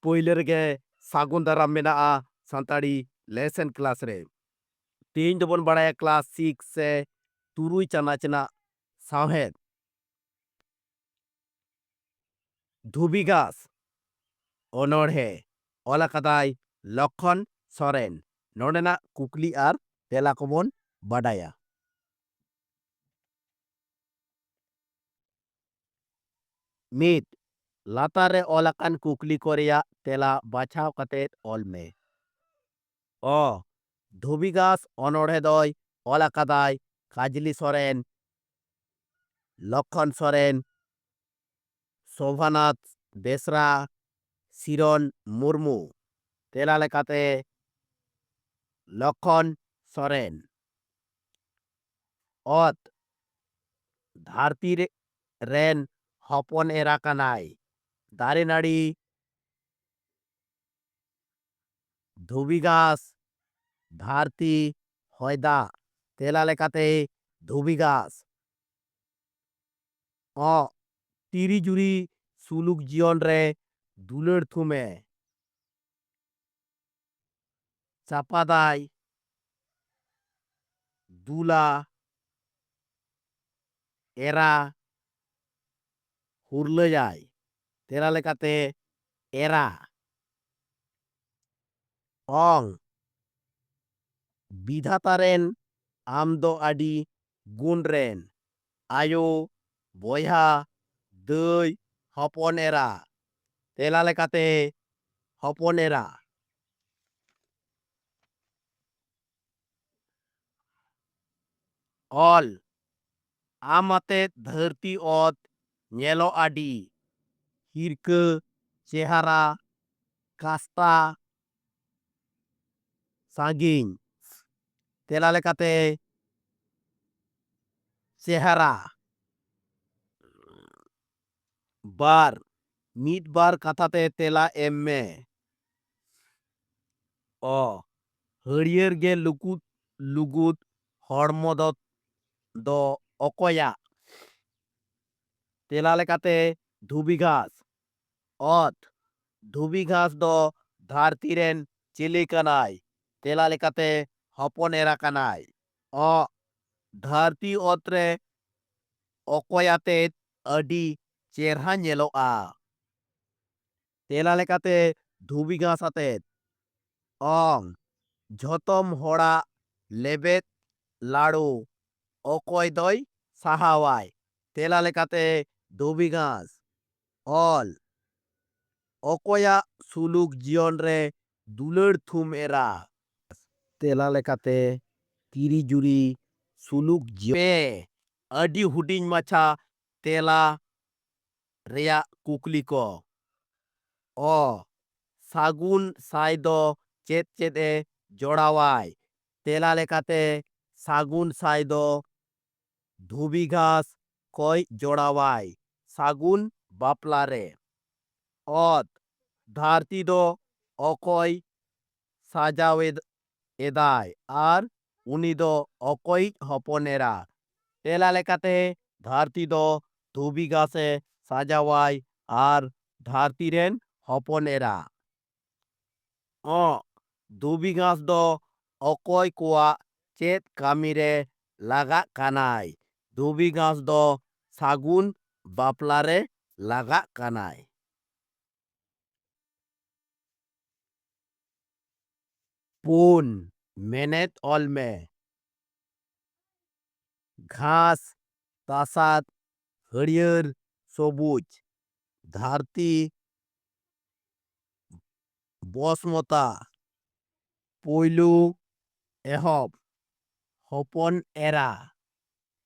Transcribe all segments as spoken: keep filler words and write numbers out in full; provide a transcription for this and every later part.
ᱯᱳᱭᱞᱳ ᱨᱮᱜᱮ ᱥᱟᱹᱜᱩᱱ ᱫᱟᱨᱟᱢ ᱢᱮᱱᱟᱜᱼᱟ ᱥᱟᱱᱛᱟᱲᱤ ᱞᱮᱥᱮᱱ ᱠᱞᱟᱥ ᱨᱮ᱾ ᱛᱮᱦᱮᱧ ᱫᱚᱵᱚᱱ ᱵᱟᱲᱟᱭᱟ ᱠᱞᱟᱥ ᱥᱤᱠᱥ ᱥᱮ ᱛᱩᱨᱩᱭ ᱪᱟᱱᱟᱪ ᱨᱮᱱᱟᱜ ᱥᱟᱶᱦᱮᱫ᱾ ᱫᱷᱩᱵᱤ ᱜᱷᱟᱥ ᱚᱱᱚᱬᱦᱮ ᱚᱞ ᱟᱠᱟᱫᱟᱭ ᱞᱚᱠᱠᱷᱚᱱ ᱥᱚᱨᱮᱱ᱾ ᱱᱚᱰᱮᱱᱟᱜ ᱠᱩᱠᱞᱤ ᱟᱨ ᱛᱮᱞᱟ ᱠᱚᱵᱚᱱ ᱵᱟᱰᱟᱭᱟ᱾ ᱢᱤᱫ, ᱞᱟᱛᱟᱨ ᱨᱮ ᱚᱞ ᱟᱠᱟᱱ ᱠᱩᱠᱞᱤ ᱠᱚ ᱨᱮᱭᱟᱜ ᱛᱮᱞᱟ ᱵᱟᱪᱷᱟᱣ ᱠᱟᱛᱮ ᱚᱞ ᱢᱮ᱾ ᱚ, ᱫᱷᱩᱵᱤ ᱜᱷᱟᱥ ᱚᱱᱚᱬᱦᱮ ᱫᱚᱭ ᱚᱞ ᱟᱠᱟᱫᱟᱭ ᱠᱟᱡᱽᱞᱤ ᱥᱚᱨᱮᱱ, ᱞᱚᱠᱠᱷᱚᱱ ᱥᱚᱨᱮᱱ, ᱥᱳᱵᱷᱟᱱᱟᱛᱷ ᱵᱮᱥᱨᱟ, ᱥᱤᱨᱚᱱ ᱢᱩᱨᱢᱩ᱾ ᱛᱮᱞᱟ ᱞᱮᱠᱟᱛᱮ ᱞᱚᱠᱠᱷᱚᱱ ᱥᱚᱨᱮᱱ᱾ ᱚᱛ ᱫᱷᱟᱹᱨᱛᱤ ᱨᱮ-, ᱨᱮᱱ ᱦᱚᱯᱚᱱ ᱮᱨᱟ ᱠᱟᱱᱟᱭ᱾ ᱫᱟᱨᱮ ᱱᱟᱹᱲᱤ, ᱫᱷᱩᱵᱤ ᱜᱷᱟᱥ, ᱫᱷᱟᱹᱨᱛᱤ, ᱦᱚᱭ ᱫᱟᱜ᱾ ᱛᱮᱞᱟ ᱞᱮᱠᱟᱛᱮ ᱫᱷᱩᱵᱤ ᱜᱷᱟᱥ᱾ ᱚ, ᱛᱤᱨᱤ ᱡᱩᱨᱤ ᱥᱩᱞᱩᱠ ᱡᱤᱭᱚᱱ ᱨᱮ ᱫᱩᱞᱟᱹᱲ ᱛᱷᱩᱢᱮ᱾ ᱪᱟᱯᱟᱫᱟᱭ, ᱫᱩᱞᱟ, ᱮᱨᱟ, ᱦᱩᱨᱞᱟᱹᱭᱟᱭ᱾ ᱛᱮᱞᱟ ᱞᱮᱠᱟᱛᱮ ᱮᱨᱟ᱾ ᱚᱝ, ᱵᱤᱫᱷᱟᱛᱟ ᱨᱮᱱ ᱟᱢ ᱫᱚ ᱟᱹᱰᱤ ᱜᱩᱱ ᱨᱮᱱ ᱟᱭᱳ, ᱵᱚᱭᱦᱟ, ᱫᱟᱹᱭ, ᱦᱚᱯᱚᱱ ᱮᱨᱟ᱾ ᱛᱮᱞᱟ ᱞᱮᱠᱟᱛᱮ ᱦᱚᱯᱚᱱ ᱮᱨᱟ᱾ ᱚᱞ, ᱟᱢ ᱟᱛᱮᱫ ᱫᱷᱟᱹᱨᱛᱤ ᱚᱛ ᱧᱮᱞᱚᱜ ᱟᱹᱰᱤ ᱦᱤᱨᱠᱟᱹ, ᱪᱮᱦᱟᱨᱟ, ᱠᱟᱥᱛᱟ, ᱥᱟᱺᱜᱤᱧ᱾ ᱛᱮᱞᱟ ᱞᱮᱠᱟᱛᱮ ᱪᱮᱦᱟᱨᱟ᱾ ᱵᱟᱨ, ᱢᱤᱫ ᱵᱟᱨ ᱠᱟᱛᱷᱟ ᱛᱮ ᱛᱮᱞᱟ ᱮᱢ ᱢᱮ᱾ ᱚ, ᱦᱟᱹᱨᱭᱟᱹᱲ ᱜᱮ ᱞᱩᱜᱩᱫ ᱞᱩᱜᱩᱫ ᱦᱚᱲᱢᱚ ᱫᱚ, ᱫᱚ ᱚᱠᱚᱭᱟᱜ? ᱛᱮᱞᱟ ᱞᱮᱠᱟᱛᱮ ᱫᱷᱩᱵᱤ ᱜᱷᱟᱥ᱾ ᱚᱛ, ᱫᱷᱩᱵᱤ ᱜᱷᱟᱸᱥ ᱫᱚ ᱫᱷᱟᱹᱨᱛᱤ ᱨᱮᱱ ᱪᱤᱞᱤ ᱠᱟᱱᱟᱭ? ᱛᱮᱞᱟ ᱞᱮᱠᱟᱛᱮ ᱦᱚᱯᱚᱱ ᱮᱨᱟ ᱠᱟᱱᱟᱭ᱾ ᱚ, ᱫᱷᱟᱹᱨᱛᱤ ᱚᱛ ᱨᱮ ᱚᱠᱚᱭ ᱟᱛᱮᱫ ᱟᱹᱰᱤ ᱪᱮᱨᱦᱟ ᱧᱮᱞᱚᱜᱼᱟ? ᱛᱮᱞᱟ ᱞᱮᱠᱟᱛᱮ ᱫᱷᱩᱵᱤ ᱜᱷᱟᱸᱥ ᱟᱛᱮᱫ᱾ ᱚᱝ, ᱡᱷᱚᱛᱚᱢ ᱦᱚᱲᱟᱜ ᱞᱮᱵᱮᱫ ᱞᱟᱲᱩ ᱚᱠᱚᱭ ᱫᱚᱭ ᱥᱟᱦᱟᱣᱟᱭ? ᱛᱮᱞᱟ ᱞᱮᱠᱟᱛᱮ ᱫᱷᱩᱵᱤ ᱜᱷᱟᱸᱥ᱾ ᱚᱞ, ᱚᱠᱚᱭᱟᱜ ᱥᱩᱞᱩᱠ ᱡᱤᱭᱚᱱ ᱨᱮ ᱫᱩᱞᱟᱹᱲ ᱛᱷᱩᱢ ᱮᱨᱟ? ᱛᱮᱞᱟ ᱞᱮᱠᱟᱛᱮ ᱛᱤᱨᱤ ᱡᱩᱨᱤ ᱥᱩᱞᱩᱠ ᱡᱤᱭᱚᱱ᱾ ᱯᱮ, ᱟᱹᱰᱤ ᱦᱩᱰᱤᱧ ᱢᱟᱪᱷᱟ ᱛᱮᱞᱟ ᱨᱮᱭᱟᱜ ᱠᱩᱠᱞᱤ ᱠᱚ᱾ ᱚ, ᱥᱟᱹᱜᱩᱱ ᱥᱟᱭ ᱫᱚ ᱪᱮᱫ ᱪᱮᱫ ᱮ ᱡᱚᱲᱟᱣᱟᱭ? ᱛᱮᱞᱟ ᱞᱮᱠᱟᱛᱮ ᱥᱟᱹᱜᱩᱱ ᱥᱟᱭ ᱫᱚ ᱫᱷᱩᱵᱤ ᱜᱷᱟᱸᱥ ᱠᱚᱭ ᱡᱚᱲᱟᱣᱟᱭ ᱥᱟᱹᱜᱩᱱ ᱵᱟᱯᱞᱟ ᱨᱮ᱾ ᱚᱛ, ᱫᱷᱟᱹᱨᱛᱤ ᱫᱚ ᱚᱠᱚᱭ ᱥᱟᱡᱟᱣᱮᱫ ᱮᱫᱟᱭ ᱟᱨ ᱩᱱᱤ ᱫᱚ ᱚᱠᱚᱭᱤᱡ ᱦᱚᱯᱚᱱ ᱮᱨᱟ? ᱛᱮᱞᱟ ᱞᱮᱠᱟᱛᱮ ᱫᱷᱟᱹᱨᱛᱤ ᱫᱚ ᱫᱷᱩᱵᱤ ᱜᱷᱟᱸᱥᱮ ᱥᱟᱡᱟᱣᱟᱭ ᱟᱨ ᱫᱷᱟᱹᱨᱛᱤ ᱨᱮᱱ ᱦᱚᱯᱚᱱ ᱮᱨᱟ᱾ ᱚᱸᱜ, ᱫᱷᱩᱵᱤ ᱜᱷᱟᱸᱥ ᱫᱚ ᱚᱠᱚᱭ ᱠᱚᱣᱟᱜ ᱪᱮᱫ ᱠᱟᱹᱢᱤ ᱨᱮ ᱞᱟᱜᱟᱜ ᱠᱟᱱᱟᱭ? ᱫᱷᱩᱵᱤ ᱜᱷᱟᱸᱥ ᱫᱚ ᱥᱟᱹᱜᱩᱱ ᱵᱟᱯᱞᱟ ᱨᱮ ᱞᱟᱜᱟᱜ ᱠᱟᱱᱟᱭ᱾ ᱯᱩᱱ, ᱢᱮᱱᱮᱛ ᱚᱞ ᱢᱮ᱾ ᱜᱷᱟᱥ, ᱛᱟᱥᱟᱫ, ᱦᱟᱹᱨᱭᱟᱹᱲ, ᱥᱚᱵᱩᱡ᱾ ᱫᱷᱟᱹᱨᱛᱤ, ᱵᱚᱥᱢᱚᱛᱟ᱾ ᱯᱩᱭᱞᱩ, ᱮᱦᱚᱵ᱾ ᱦᱚᱯᱚᱱ ᱮᱨᱟ,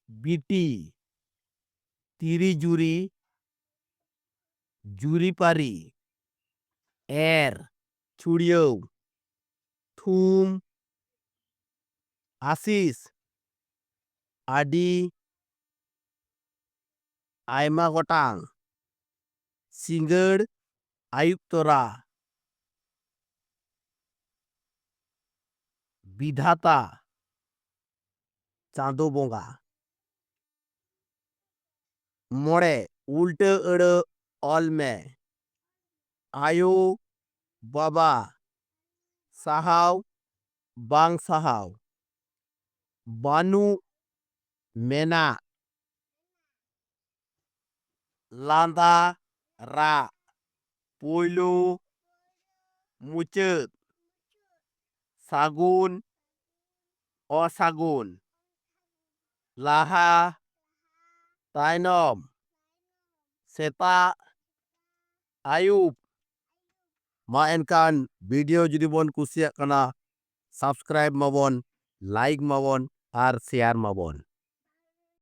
ᱵᱤᱴᱤ᱾ ᱛᱤᱨᱤ ᱡᱩᱨᱤ, ᱡᱩᱨᱤᱯᱟᱹᱨᱤ᱾ ᱮᱨ, ᱪᱷᱩᱲᱭᱟᱹᱣ᱾ ᱛᱷᱩᱢ, ᱟᱥᱤᱥ᱾ ᱟᱹᱰᱤ, ᱟᱭᱢᱟ ᱜᱚᱴᱟᱝ᱾ ᱥᱤᱸᱜᱟᱹᱲ, ᱟᱹᱭᱩᱵ ᱛᱚᱨᱟ᱾ ᱵᱤᱫᱷᱟᱛᱟ, ᱪᱟᱸᱫᱚ ᱵᱚᱸᱜᱟ᱾ ᱢᱚᱬᱮ, ᱩᱞᱴᱟᱹ ᱟᱹᱲᱟᱹ ᱚᱞ ᱢᱮ᱾ ᱟᱭᱳ ᱵᱟᱵᱟ, ᱥᱟᱦᱟᱣ ᱵᱟᱝ ᱥᱟᱦᱟᱣ, ᱵᱟᱹᱱᱩᱜ ᱢᱮᱱᱟᱜ, ᱞᱟᱸᱫᱟ ᱨᱟᱜ, ᱯᱩᱭᱞᱩ ᱢᱩᱪᱟᱹᱫ, ᱥᱟᱹᱜᱩᱱ ᱚᱥᱟᱹᱜᱩᱱ, ᱞᱟᱦᱟ ᱛᱟᱭᱱᱚᱢ, ᱥᱮᱛᱟᱜ ᱟᱹᱭᱩᱵ᱾ ᱢᱟ ᱮᱱᱠᱷᱟᱱ video ᱡᱩᱫᱤ ᱵᱚᱱ ᱠᱩᱥᱤᱭᱟᱜ ᱠᱟᱱᱟ, subscribe ᱢᱟᱵᱚᱱ, like ᱢᱟᱵᱚᱱ ᱟᱨ share ᱢᱟᱵᱚᱱ᱾